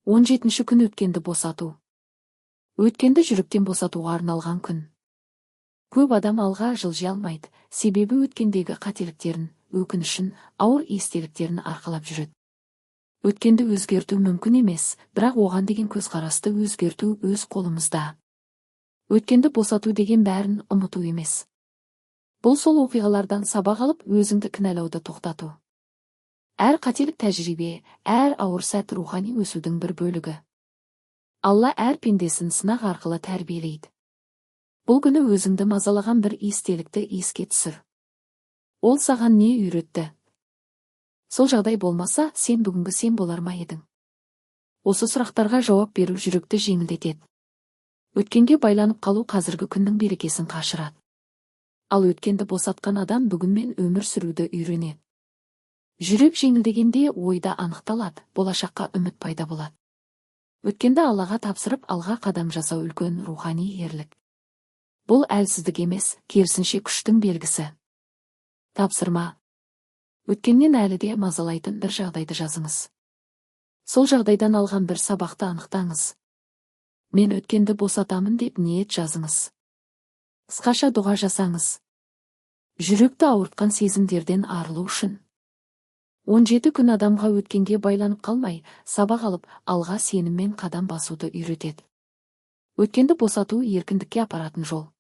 17-ші күн: өткенді босату. Өткенді жүректен босатуға арналған күн. Көп адам алға жылжи алмайды, себебі өткендегі қателіктерін, өкінішін, ауыр естеліктерін арқалап жүреді. Өткенді өзгерту мүмкін емес, бірақ оған деген көзқарасты өзгерту өз қолымызда. Өткенді босату деген бәрін ұмыту емес. Бұл сол оқиғалардан сабақ алып, өзіңді кінәлауды тоқтату. Әр қателік тәжірибе, әр ауыр сәт рухани өсудің бір бөлігі. Алла әр пендесін сынақ арқылы тәрбиелейді. Бұл күні өзіңді мазалаған бір естелікті еске түсір. Ол саған не үйретті? Сол жағдай болмаса, сен бүгінгі сен болар ма едің? Осы сұрақтарға жауап беру жүректі жеңілдетеді. Өткенге байланып қалу қазіргі күннің берекесін қашырады. Ал өткенді босатқан адам бүгінмен өмір сүруді үйренеді. Жүрек жеңілдегенде ой да анықталады, болашаққа үміт пайда болады. Өткенді Аллаға тапсырып, алға қадам жасау үлкен рухани ерлік. Бұл әлсіздік емес, керісінше, күштің белгісі. Тапсырма: өткеннен әлі де мазалайтын бір жағдайды жазыңыз. Сол жағдайдан алған бір сабақты анықтаңыз. «Мен өткенді босатамын» деп ниет жазыңыз. Қысқаша дұға жасаңыз. Жүректі ауыртқан сезімдерден арылу үшін. 17 күн адамға өткенге байланып қалмай, сабақ алып, алға сеніммен қадам басуды үйретеді. Өткенді босату – еркіндікке апаратын жол.